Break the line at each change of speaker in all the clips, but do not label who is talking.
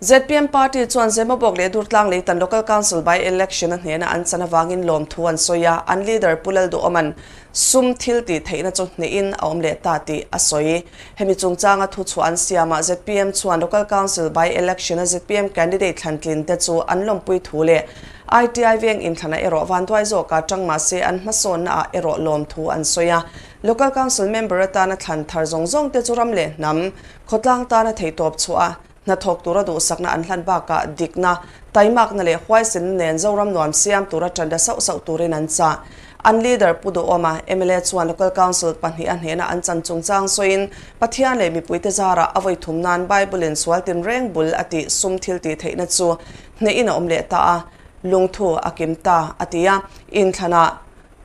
ZPM party chuan Zemabawk leh Durtlang Leitan Local Council by Election a hnena an chan avangin lawmthu an sawi a, an leader Pu Lalduhawma'n sum thil tih theihna chu hnehin a awm leh ta tih a sawi. Hemi chungchanga thuchhuah an siamah ZPM chuan Local Council by Election a ZPM candidate thlantlin te chu an lawmpui thu leh ITI veng inthlana erawh vanduai zawka tang mahse an hmasawnna ah erawh lawmthu an sawi a. Local Council member atana thlan thar zawng zawng te chu ram leh hnam khawtlang tana theihtawp chhuah a hnathawk tura duhsakna an hlan bakah dikna, taimakna leh huaisenna nen Zoram nuam siam tura tanda sauh sauh turin an chah. An leader Pu Duhawma, mla chuan Local Council pahniha hnehna an chan chungchang sawiin, Pathian leh mipuite zarah a vawi thum nan Bible-in sual tinreng bul a tih sum thil tih theihna chu hnehin a awm leh ta a, lungthu a kim ta, a ti a. Inthlanah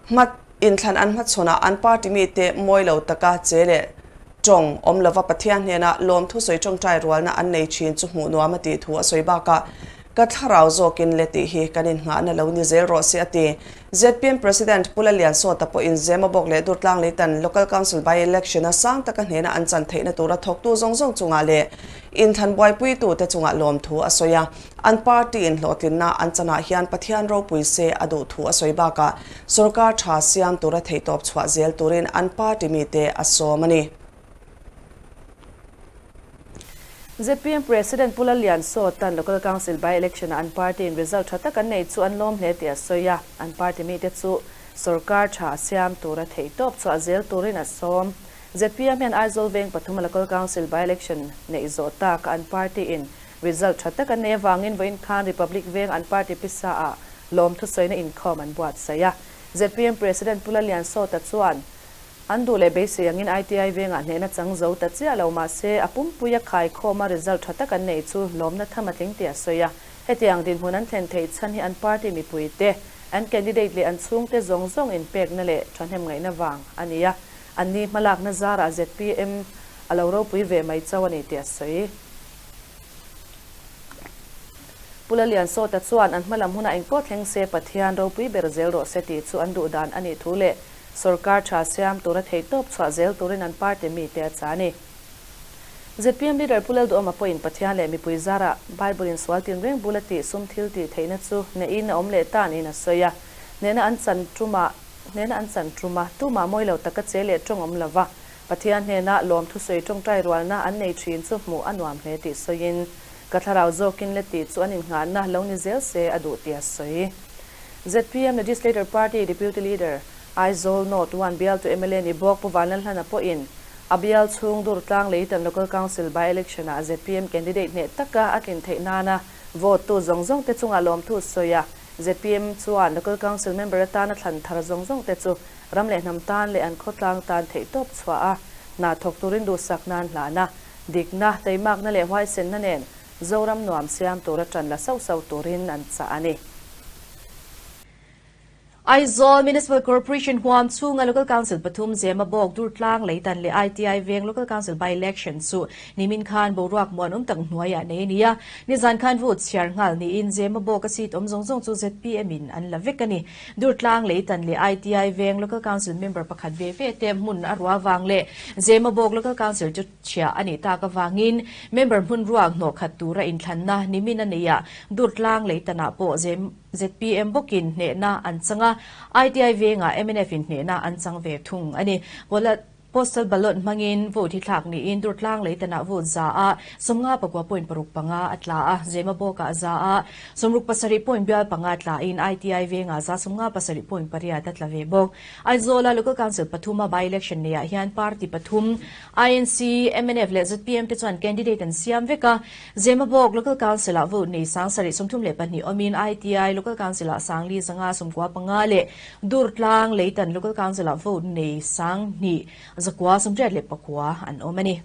hma inthlan an hmachhawnah an party mite mawi lo taka che leh tawng awm lova Pathian hnena lawmthu sawi tawngtai rualna an nei thin chu hmuh nuam a tih thu a sawi bakah ka thlarau zawkin le tih hi kan innghahna lo ni zel rawh se a ti. ZPM President Pu Lalliansawta pawhin Zemabawk leh Durtlang Leitan Local Council by-election a sang taka hnena an chan theihna tura thawktu zawng zawng chungah leh inthlan buaipuitute chungah lawmthu a sawi a. An party in hlawhtlinna an chanah hian Pathian ropui se a duh thu a sawi bakah sorkar tha siam tura theihtawp chhuah zel turin an party mite a sawm a ni.
Zpm President Pu Lalliansawta'n Local Council by-election ah an party in result tha tak an nei chu an lawm hle tih a sawi a, an party mite chu sorkar tha siam tura theihtawp chhuah zel turin a sawm. Zpm hian Aizawl veng pathuma Local Council by-election neih zawh tak an party in Result tha tak an nei avangin vawiin khan Republic veng an party pisa ah lawmthusawina inkhawm an buatsaih a. Zpm President Pu Lalliansawta chuan an duh leh beisei angin ITI vengah hnehna chang zo ta chiah lo mahse a pumpui a khaikhawm a result tha tak an nei chu lawmna tham a tling tih a sawi a. Hetiang dinhmun an thlen theih chhan hi an party mipuite, an candidate leh an chhungte zawng zawng inpekna leh thahnem ngaihna vang a ni a. Anni hmalakna zarah zpm a lo ropui ve mai chauh a ni tih a sawi. Pu Lalliansawta chuan an hmalam hunah engpawh thleng se Pathian ropui ber zel rawh se tih chu an duh dan a nih thu leh sawrkar tha siam tura theihtawp chhuah zel turin an party mite a chah a ni. Zpm leader Pu Lalduhawma pawhin Pathian leh mipui zarah Bible in sual tinreng bula tih sum thil tih theihna chu neihin a awm leh ta niin a sawi a. Hnehna an chan tumah hnehna an chan tuma tumah mawi lo taka che leh tawng awm lova Pathian hnena lawmthusawi tawngtai rualna an nei thin chu hmuh a nuam hle tih sawiin, ka thlarau zawkin le tih chu an innghahna lo ni zel se a duh tih a sawi. Zpm Legislator Party Deputy Leader, Aizawl North One bialtu mla ni bawk Pu Vanlalhlana pawhin a bial chhung Durtlang Leitan Local Council by-election ah zpm candidate hneh taka a tlin theih nana vote tu zawng zawng te chungah lawmthu sawi a, zpm chuan Local Council member atana thlan thar zawng zawng te chu Ram leh hnam tan leh an khawtlang tan theihtawp chhuah a, hna thawk turin duhsak nan hlahna, dikna, teimakna leh huaisenna nen Zoram nuam siam tura ṭan la sauh sauh turin an chah a ni.
Aizawl Municipal Corporation huam chhunga Local Council pathum Zemabawk, Durtlang, Leitan leh ITI Veng Local Council by-election chu nimin khan boruak muanawm tak hnuaiah nei a ni a. Nizan khan vote chhiar nghal niin Zemabawk a seat awm zawng zawng chu zpm in an la vek a ni. Durtlang Leitan leh ITI Veng Local Council member pakhat ve ve te hmun a ruah avang leh Zemabawk Local Council chu chhia a nih tak avangin member hmun ruak hnawh khat tura inthlanna nimin a nei a, Durtlang Leitanah pawh zpm bawkin hnehna an chang a, ITI Vengah mnf in hnehna an chang ve thung a ni. Postal ballot hmangin vote hi thlak niin Durtlang Leitanah vote 100 ah 59.65 a tla a, Zemabawkah 100 ah 67 bial panga tlain ITI Vengah 57.8 a tla ve bawk. Aizawla Local Council pathuma by-election neiah hian party pathum INC, mnf leh zpm te chuan candidate an siam vek a, Zemabawk Local Council-ah vote nei 732 awmin ITI Local Council-ah 4,595 leh Durtlang Leitan Local Council-ah vote nei 2989 an awm a ni.